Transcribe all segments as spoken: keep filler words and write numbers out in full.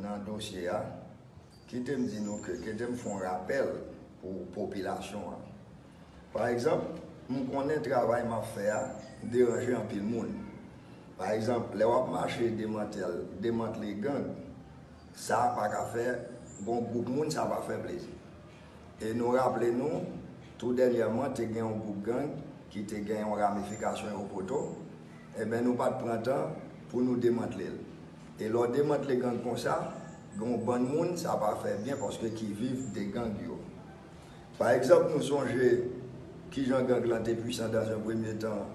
Nan dosye a, kite m di nou ke, kite m fè yon rapèl pou popilasyon an. Pa egzanp, m konnen travay m ap fè a deranje anpil moun. Pa egzanp, lè w ap mache demantel, demantle gang, sa pa ka fè, bon gwoup moun, sa pa fè plezi. E nou raple nou, tou dènyèman, te gen yon gwoup gang ki te gen yon ramifikasyon yo poto, enben, nou pa t pran tan pou nou demantle l. E lè w demantle gang konsa, gen yon bann moun, sa pa fè byen paske ki viv de gang yo. Pa egzanp, nou sonje kijan gang lan te pwisan dans yon premye tan,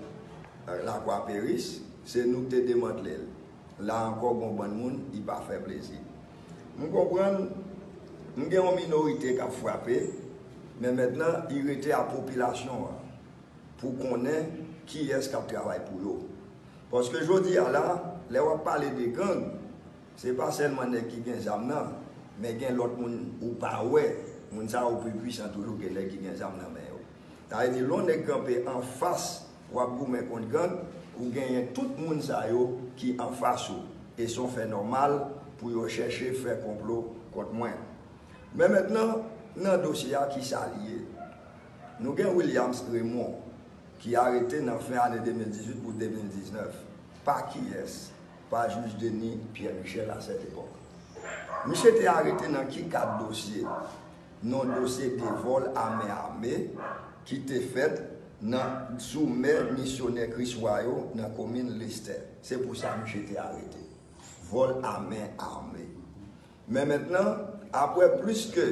Lakwa Peris, se nou ki te demantle l. La ankò, gen yon bann moun, li pa fè plezi. M konprann, m gen yon minorite k ap frape, men mentnan, li rete a popilasyon an pou konnen kiyès k ap travay pou yo. Paske jodi a la, lè w ap pale de gang, se pa sèlman nèg ki gen zam nan, men gen lòt moun ou pa wè, moun sa yo pi pwisan toujou ke nèg ki gen zam nan men yo. Sa vle di, lè yon nèg kanpe anfas w ap goumen kont gang, ou genyen tout moun sa yo ki anfas ou. E se yon fè nòmal pou yo chèche fè konplo kont mwen. Men mentnan, nan dosye a, ki sa li ye? Nou gen Williams Raymond, ki arete nan fen ane de mil dizuit pou de mil diznèf. Pa kiyès? Pa jij Denis Pierre Michel a sèt epòk. Misye te arete nan ki kad dosye? Nan dosye de vòl a men ame ki te fèt nan, sou men misyonè Kriswa yo nan komin Lestè. Se pou sa misye te arete. Vòl a men ame. Men mentnan, apre plis ke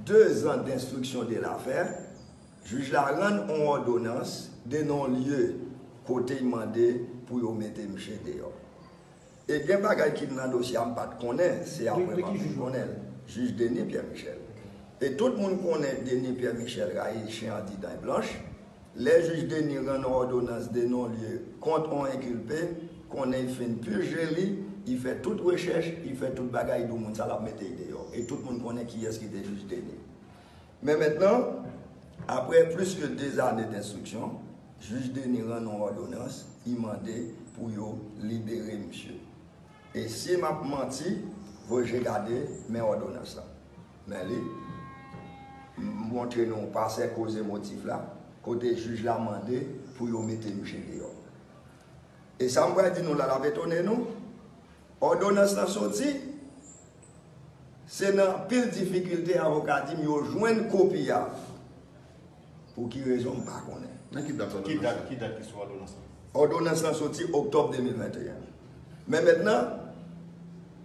de zan d'instruction de l'affaire, jij la rann yon òdonans de non-lieu kote l mande pou yo mete misye deyò. E gen bagay ki nan dosye a m pa t konnen, se apre m ap vin konnen l. Jij Denis Pierre Michel. E tout moun konnen Denis Pierre Michel rayi chen andidan blanch. Lè jij Denis rann yon òdonans de non-lieu kont yon enkilpe, konnen l fin pije li, li fè tout rechèch, li fè tout bagay, li di w moun sa l ap mete l deyò. E tout moun konnen kiyès ki te jij Denis. Men mentnan, apre plis ke de zane d'instruction, jij Denis rann yon òdonans, li mande pou yo libere misye. E si m ap manti, voye je gade men òdonans lan. Men li, m montre nou pase koze motif la, kote jij la mande pou yo mete misye deyò. E sa m pral di nou la, l ap etone nou. Òdonans lan soti, se nan anpil difikilte avoka di m yo jwenn kopi a. Pou ki rezon, m pa konnen. Nan ki dat òdonans lan? Ki dat ki sou òdonans lan? Òdonans lan soti oktòb de mil venteyen. Men mentnan,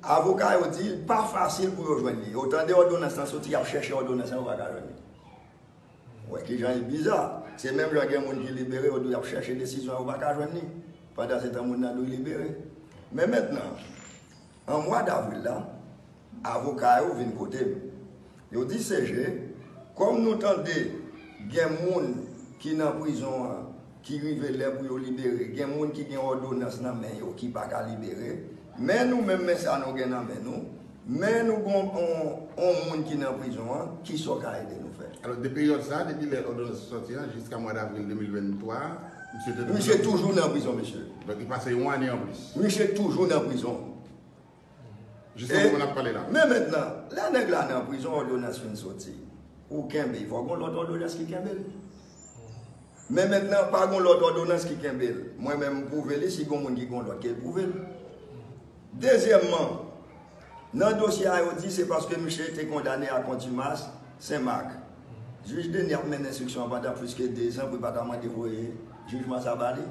avoka yo di l pa fasil pou yo jwenn li. Yo tande òdonans lan soti, y ap chèche òdonans lan, yo pa ka jwenn li. Ou wè kijan li biza. Se menm jan gen moun ki libere, yo di y ap chèche desizyon, yo pa ka jwenn li. Pandansetan, moun nan di w libere. Men mentnan, an mwa davril la, avoka yo vin kote m. Yo di, C G, kòm nou tande gen moun ki nan prizon an, ki rive lè pou yo libere, gen moun ki gen òdonans nan men yo ki pa ka libere, men nou menm, men sa nou gen nan men nou, men nou gen yon, yon, yon moun ki nan prizon an, kisa w ka ede nou fè? Alò, de peryòd sa, depi lè òdonans sòti an, jiska mwa davril de mil venntwa, misye te toujou Misye toujou nan prizon, mesye. Donk, li pase yon ane anplis. Misye toujou nan prizon. Jiska moman n ap pale la. Men mentnan, lè nèg la nan prizon, òdonans fin soti, ou kenbe, fò gon lòt òdonans ki kenbe l. Men mentnan, pa gon lòt òdonans ki kenbe l. Mwen menm, m pwouve li, si gon moun ki gon lòt, ke l pwouve l. Dezyèmman, nan dosye a, yo di se paske misye te kondane a kontimas Senmak. Jij Denis ap mennen enstriksyon an pandan plis ke de zan pou li pa ta mande voye jijman sa ba li.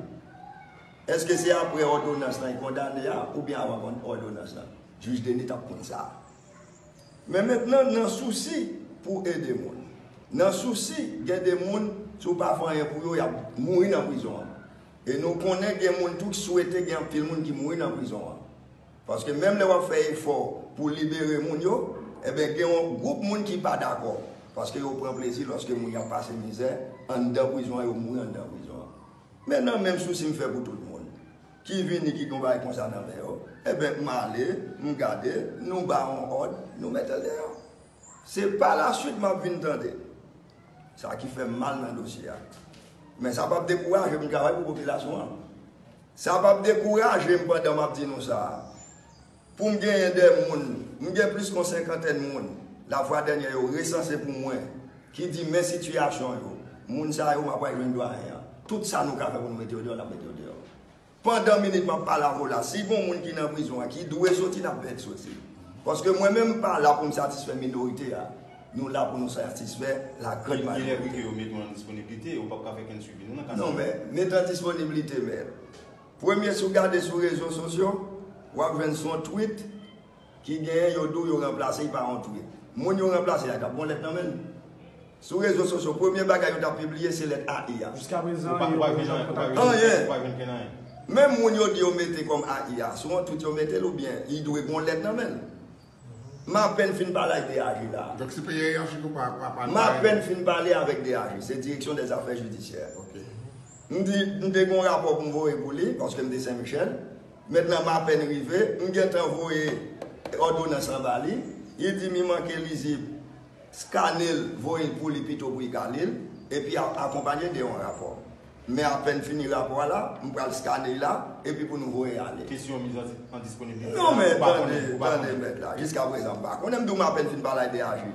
Èske se apre òdonans lan li kondane a, oubyen avan kon-, òdonans lan? Jij Denis t ap konn sa. Men mentnan, nan sousi pou ede moun, nan sousi gen de moun, si w pa fè anyen pou yo, y ap mouri nan prizon an. E nou konnen gen moun tou ki swete gen anpil moun ki mouri nan prizon an. Paske menm lè w ap fè efò pou libere moun yo, enben, gen yon gwoup moun ki pa dakò. Paske yo pran plezi lòske moun yo ap pase mizè anndan prizon an, yo mouri anndan prizon an. Men nan menm sousi m fè pou tout moun ki vini, ki gon bagay konsa nan men yo, enben, m ale, m gade, nou ba yon òd, nou mete l deyò. Se pa laswit m ap vin tande. Sa ki fè m mal nan dosye a. Men sa p ap dekouraje m travay pou popilasyon an. Sa p ap dekouraje m pandan m ap di nou sa a. Pou m genyen de moun, m gen plis ke yon senkantèn moun, lafwa dènyè yo resanse pou mwen, ki di men sitiyasyon yo, moun sa yo m ap al jwenn dwayen an. Tout sa nou ka fè pou nou mete yo deyò, n ap mete yo deyò. Pandan minit m ap pale avè w la, si gon moun ki nan prizon an, ki dwe soti, n ap fè l soti. Paske mwen menm m pa la pou m satisfè minorite a. Nou la pou nou satisfè la grande majorité. Kilè pou ke yo mete w nan disponiblite, ou p ap ka fè kenn swivi nou nan ka sa? Non, men, mete an disponiblite, men, premye, si w gade sou rezo sosyo, w ap jwenn sou yon tweet ki genyen, yo di w yo ranplase, li pa yon tweet. Moun yo ranplase a, t ap gon lèt nan men l. Sou rezo sosyo, premye bagay yo t ap pibliye, se lèt A I a. Jiska prezan, yo pa jwenn anyen. Anyen. Menm moun yo di yo mete kòm A I a, sou yon tweet yo mete l oubyen li dwe gon lèt nan men l. M apèn fin pale ak D A G la. Donk, se P A J ou pa, pa, pa M apèn fin pale avèk D A G, se Direction des Affaires Judiciaires. Ok. M di, m te gen yon rapò pou m voye pou li, paske m te Sen Michèl. Mentnan, m apèn rive, m gentan voye òdonans lan ba li. Li di m li manke lizib, skane l, voye l pou li pito pou li ka li l, epi a- akonpanye de yon rapò. Men apèn fini rapò a la, m pral skane l la, epi pou nou voye ale. Kesyon miz an, an disponiblite. Non, men tande, tande, mèt la. Jiska prezan, m pa konnen, m di w m apèn fin pale ak D A G.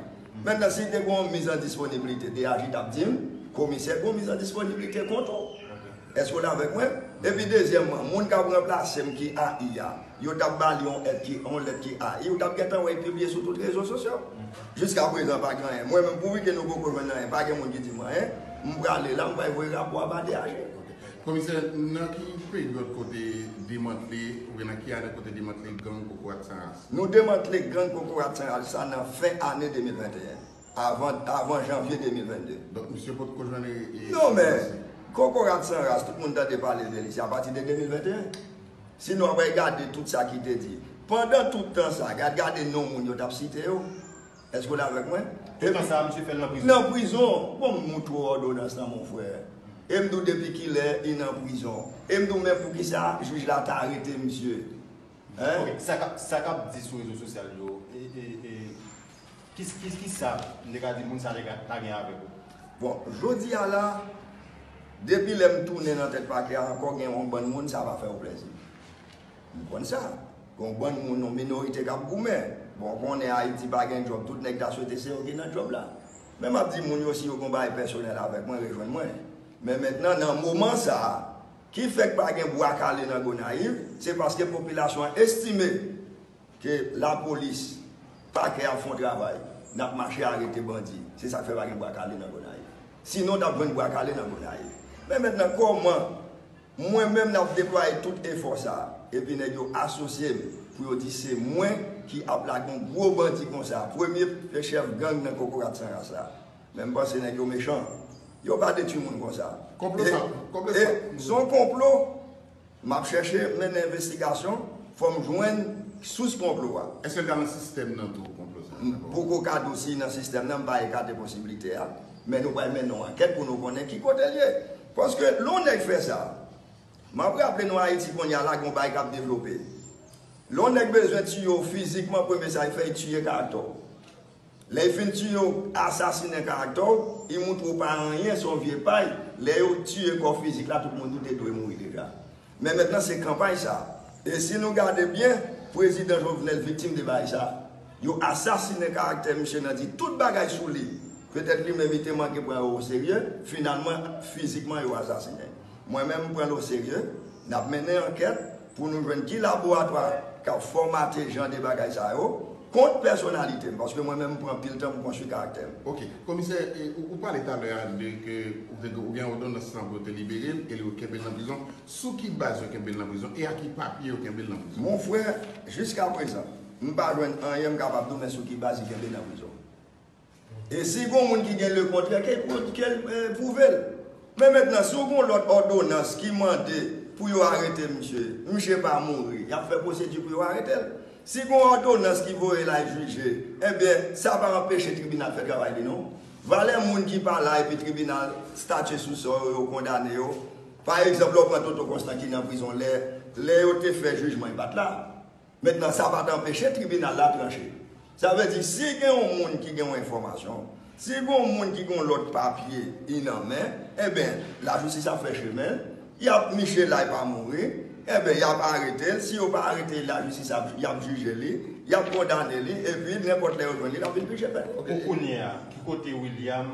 Mentnan, si te gen yon miz an disponiblite, D A G t ap di m, komisè, gen yon miz an disponiblite kont ou. Èske w la avèk mwen? Epi dezyèmman, moun k ap ranplase m ki A I a, yo t ap ba li yon èd ki, yon lèt ki A I, ou t ap gentan wè l pibliye sou tout rezo sosyo. Jiska prezan, pa gen anyen. Mwen menm, pouvi ke nou poko jwenn anyen, pa gen moun ki di m anyen, m prale la, m pral voye rapò a ba D A G. Ok. Komisè, nan ki peryòd kote demantle, oubyen nan ki ane kote demantle gang Kokorat San Ras? Nou demantle gang Kokorat San Ras sa nan fen ane de mil venteyen, avan, avan janvye de mil vennde. Donk, misye potko jwenn e, e Non, men, Kokorat San Ras, tout moun tande pale de li, se apati de de mil venteyen. Si nou ap gade tout sa ki te di. Pandan tout tan sa, gad, gade non moun yo t ap site yo. Èske w la avèk mwen? Tout tan sa, misye fè l nan prizon. Nan prizon. Bon, m moutre w òdonans lan, mon frè. E m di w depi kilè li nan prizon. E m di w men poukisa jij la ta arete misye. Hein? Ok, sa k ap, sa k ap di sou rezo sosyal yo, e, e, e, ki, ki, ki sa m te ka di moun sa te ka, ta gen avèk ou? Bon, jodi a la, depi lè m tounen nan tèt pakè a ankò, gen yon bann moun sa pa fè yo plèzi. M konn sa. Gen yon bann moun, yon minorite k ap goumen. Bon, w konnen Ayiti pa gen djòb, tout nèg ta swete se yo ki nan djòb la. Men m ap di moun yo, si yo gen yon bagay pèsonèl avèk mwen, rejwenn mwen. Men mentnan, nan moman sa a, ki fè k pa gen bwa kale nan Gonayiv, se paske popilasyon an estime ke lapolis, pakè ap fè yon travay, n ap mache arete bandi. Se sa k fè pa gen bwa kale nan Gonayiv. Sinon, n t ap jwenn bwa kale nan Gonayiv. Men mentnan, kòman mwen menm n ap deplwaye tout efò sa a, epi nèg yo asosye m pou yo di se mwen ki ap lage yon gwo bandi konsa, premye chèf gang nan Kokorat San Ras la. Men m panse nèg yo mechan. Yo pa detwi moun konsa. Konplo sa, konplo sa. E se yon konplo. M ap chèche mennen envestigasyon, fò m jwenn sous konplo a. Èske l ta nan sistèm nan tou, konplo sa? M poko ka di w si nan sistèm nan, m pa ekate posiblite a. Men nou pral mennen yon ankèt pou nou konnen ki kote l ye. Paske lè yon nèg fè sa, m ap raple nou Ayiti kounye a la, gen yon bagay k ap devlope. Lè yon nèg bezwen tiye w fizikman, premye sa l fè, l tiye karaktè w. Lè l fin tiye w, asasinen karaktè w, li moutre w pa anyen, se yon vye pay. Lè yo tiye kò fizik la, tout moun tou te dwe mouri deja. Men mentnan, se kanpay sa. E si nou gade byen, prezidan Jovenel viktim de bagay sa. Yo asasinen karaktè misye nan di tout bagay sou li. Petèt li menm li te manke pran yo oserye, finalman, fizikman, yo asasinen. Mwen menm, m pran l oserye. N ap mennen ankèt pou nou jwenn ki laboratwa k ap fòmate jan de bagay sa yo kont pèsonalite m, paske mwen menm, m pran anpil tan pou konstwi karaktè m. Ok. Komisè, e, ou, ou pale talè a de ke ou te, ou gen òdonans lan pou yo te libere l e yo kenbe l nan prizon. Sou ki baz yo kenbe l nan prizon e a ki papye yo kenbe l nan prizon? Mon frè, jiska prezan, m pa jwenn anyen m kapab di w, men sou ki baz li kenbe l nan prizon. E si gon moun ki gen lekontrè, ke l pwou-, ke l, eh, pwouve l. Men mentnan, si w gon lòt òdonans ki mande pou yo arete misye, misye pa mouri, y ap fè pwosedi pou yo arete l. Si gon òdonans ki voye l al jije, ebyen, sa pa anpeche tribinal fè travay li, non. Valè moun ki pa la epi tribinal statye sou sa yo, yo kondane yo. Pa egzanp, lè w pran Toto Constant ki nan prizon, lè, lè yo te fè jijman, li pa t la. Mentnan, sa pa t anpeche tribinal la tranche. Sa vle di, si gen yon moun ki gen yon enfòmasyon, si gen yon moun ki gen yon lòt papye, li nan men, enben, lajistis ap fè chemen l, y ap niche la, li pa mouri, Enben, y ap arete l. Si yo pa arete l, lajistis ap, y ap jije li, y ap kondane li, epi nenpòt lè yo jwenn li, l ap vin pije pèn. Pou kounye a, ki kote William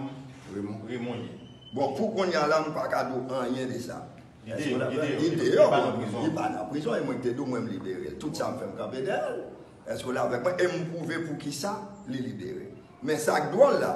Raymond ye? Bon, pou kounye a la, m pa ka di w anyen de sa. Li deyò, li pa nan prizon. Li pa nan prizon, e mwen ki te di w, mwen m libere l. Tout sa m fè, m kanpe dèyè l. Èske w la avèk mwen? E m pwouve poukisa li libere. Men sa k dwòl la,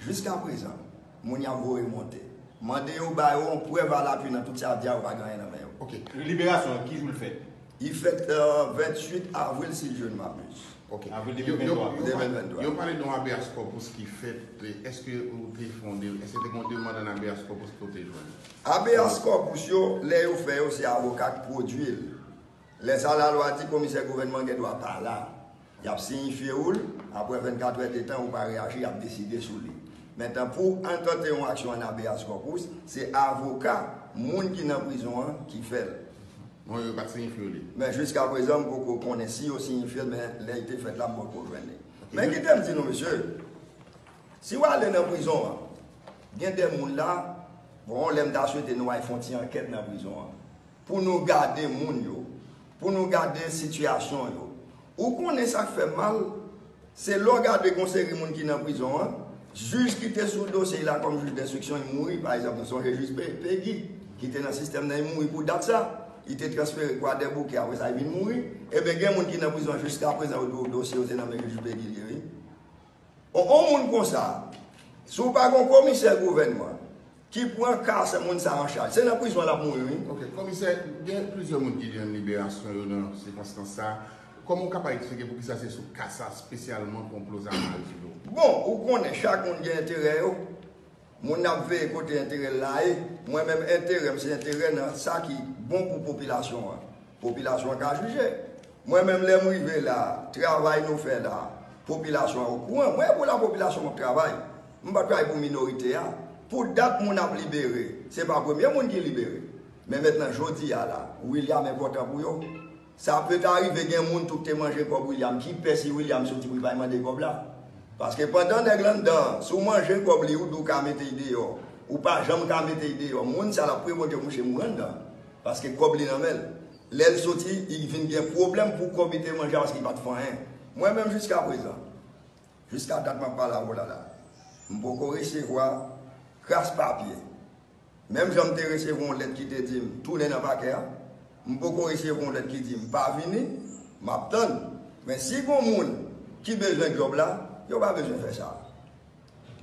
jiska prezan, moun y ap voye monte. Mande yo ba yo yon prèv alapui nan tout sa y ap di a, yo pa gen anyen nan men yo. Ok. Liberasyon an, ki jou l fèt? Li fèt euh, venntuit avril, si je ne m'abuse. Ok. Avril Yo- yo- de mil venntwa. yo- De mil venntwa. Yo pale de yon habeas corpus ki fèt. Èske ou te fè yon de- èske te gen yon demann an habeas corpus ke w te jwenn? Habeas corpus yo, lè yo fè yo, se avoka k pwodui l. Lè sa lalwa di komisè gouvènman gen dwa pa la. Y ap siyifye ou l, apre vennkat è de tan ou pa reyaji, y ap deside sou li. Mentnan pou an tante yon aksyon an habeas corpus, se avoka moun ki nan prizon an ki fè l. Non, yo pa t siyifye w li. Men jiska prezan m poko konnen si yo siyifye l, men lè l te fèt la m poko jwenn li. Men kite m di nou mesye, si w ale nan prizon an, gen de moun la, bon lè m ta swete nou al fè yon ti ankèt nan prizon an. Pou nou gade moun yo, pou nou gade sitiyasyon yo. Ou konnen sa k fè m mal? Se lè w gade gon seri moun ki nan prizon an, jij ki te sou dosye la kòm jij denstriksyon, li mouri. Pa egzanp, nou sonje jij Pe- Pegi, ki te nan sistèm nan, li mouri pou dat sa. Li te transfere Kwadèboukè, apre sa, li vin mouri. Ebyen, gen moun ki nan prizon jiska prezan, yo di w dosye yo se nan men jij Pegi li ye, wi. On, on moun konsa, si w pa gon komisè gouvènman ki pran ka sa moun sa an chaj, se nan prizon l ap mouri, wi. Ok, komisè, gen plizyè moun ki jwenn liberasyon yo nan sikonstans sa. Kòman w kapab eksplike poukisa se sou ka sa espesyalman konplo sa mal sou do? Bon, ou konnen chak moun gen enterè yo. Moun ap veye kote enterè l la ye. Mwen menm enterè m se enterè nan sa ki bon pou popilasyon an. Popilasyon an ka jije. Mwen menm lè m rive la, travay nou fè la, popilasyon an okouran. Mwen e pou lapopilasyon m ap travay. M pa t travay pou minorite a. Pou dat moun ap libere, se pa premye moun ki libere. Men mentnan jodi a la, William enpòtan pou yo. Sa pèt arive gen moun tou k te manje kòb William, ki pè si William soti pou li pa al mande kòb la. Paske pandan nèg la anndan an, si w manje kòb li, ou di w ka mete l deyò, ou pa janm ka mete l deyò, moun sa l ap priye Bondye pou misye mouri anndan an. Paske kòb li nan men l. Lè l soti, li vin gen pwoblèm pou kòb li te manje a paske li pa t fè anyen. Mwen menm jiska prezan, jiska dat m ap pale avè w la la, m poko resevwa kras papye. Menm jan m te resevwa yon lèt ki te di m tounen nan pakè a, m poko resevwa yon lèt ki di m pa vini, m ap tann. Men si gon moun ki bezwen djòb la, yo pa bezwen fè sa.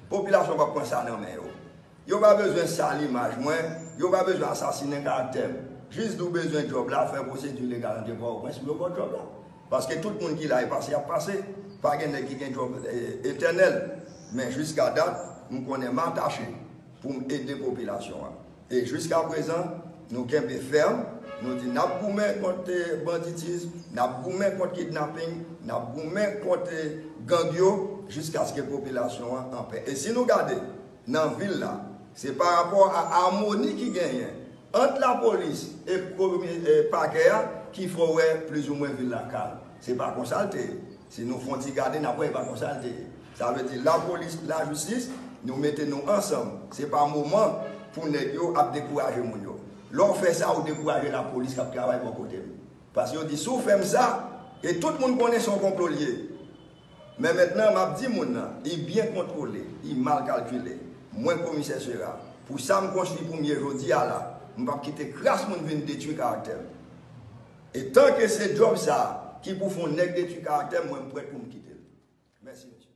Popilasyon p ap pran sa nan men yo. Yo pa bezwen sal imaj mwen, yo pa bezwen asasinen karaktè m. Jis di w bezwen djòb la, fè pwosedi legal antre Pòtoprens pou yo ba w djòb la. Paske tout moun ki la e pase y ap pase. Pa gen nèg ki gen djòb etènèl. Men jiska dat, m konnen m atache pou m ede popilasyon an. E jiska prezan, nou kenbe fèm, nou di n ap goumen kont banditis, n ap goumen kont kidnaping, n ap goumen kont gang yo, jiskaske popilasyon an anpè. E si nou gade nan vil la, se pa rapò a amoni ki genyen ant lapolis e komi- e pakè a ki fè w wè plizoumwen vil la kalm. Se pa konsa l te ye. Si nou fè yon ti gade, n ap wè e pa konsa l te ye. Sa vle di lapolis, lajistis, nou mete nou ansanm. Se pa moman pou nèg yo ap dekouraje moun yo. Lè w fè sa, ou dekouraje lapolis k ap travay bò kote m. Paske yo di si w fè m sa, e tout moun konnen se yon konplo l ye. Men mentnan, m ap di moun nan, li byen kontwole, li mal kalkile. Mwen, komisè Sera, pou sa m konstwi pou m ye jodi a la, m p ap kite kras moun vin detwi karaktè m. E tanke se djòb sa a ki pou fè yon nèg detwi karaktè m, mwen m prèt pou m kite l. Mèsi, mesye.